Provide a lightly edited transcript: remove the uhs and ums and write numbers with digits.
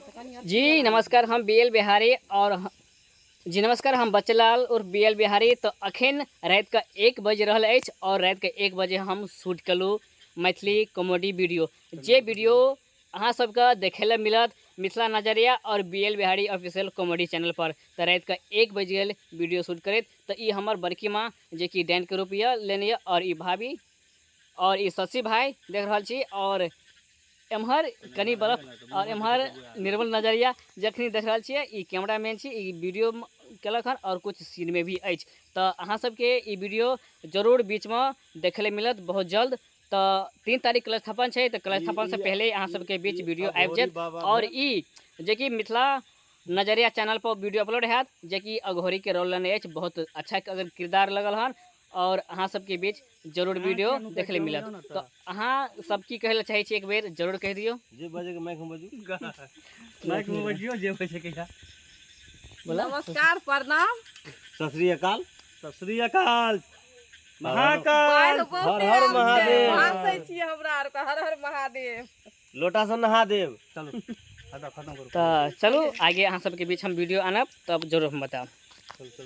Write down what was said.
जी नमस्कार, हम B L Bihari और जी नमस्कार, हम बच्चेलाल और बी एल बिहारी। तो अखन रात के 1 बज रहल अछि और रात के 1 बजे हम शूट कलू मैथिली कॉमेडी वीडियो, जे वीडियो अहाँ सबके देखे ला मिलत मिथिला नजरिया और B L Bihari official comedy channel पर। तो रात के 1 बज गेल वीडियो शूट करैत। तो ई हमर बड़की माँ जे कि डाइन के रूप यऽ लेने यऽ और ई भाभी और ई शशि भाई देख रहल छी और एम्हर कनि बर्फ और एम्हर निर्मल नजरिया जखनी देख रहल छियै। ई कैमरामैन छी, ई वीडियो केलक हन और कुछ सीन में भी अछि। तऽ अहाँ सबके ई वीडियो जरूर बीच में देखै लए मिलत बहुत जल्द। तऽ 3 तारीख कलश स्थापन छै, तऽ कलश स्थापन से पहले अहाँ सबके बीच वीडियो आबि जायत। और ई जेकि मिथिला नजरिया चैनल पर वीडियो अपलोड हैत, जेकि अघोरी के रोल लेने अछि, बहुत अच्छा अगर किरदार लगल हन और अहाँ सबके बीच जरूर वीडियो देखे ले मिलत। तो अहाँ सब की कहै लए चाहै छी एक बेर जरूर कहि दियौ। जे बजे के माइक में बजू। माइक में बजियो जे बजे के या। बोला। नमस्कार, प्रणाम, सत श्री अकाल। सत श्री अकाल, महाकाल, बाढ़ि बहुते हर हर आयल छै। महादेव। भासै छियै हमरा आरके, हर हर महादेव। लोटा से नहा देब। चलू खत्म खत्म करू। तऽ चलू आगे अहाँ सबके बीच हम वीडियो आनब तब जरूर हम बतायब। चलू चलू।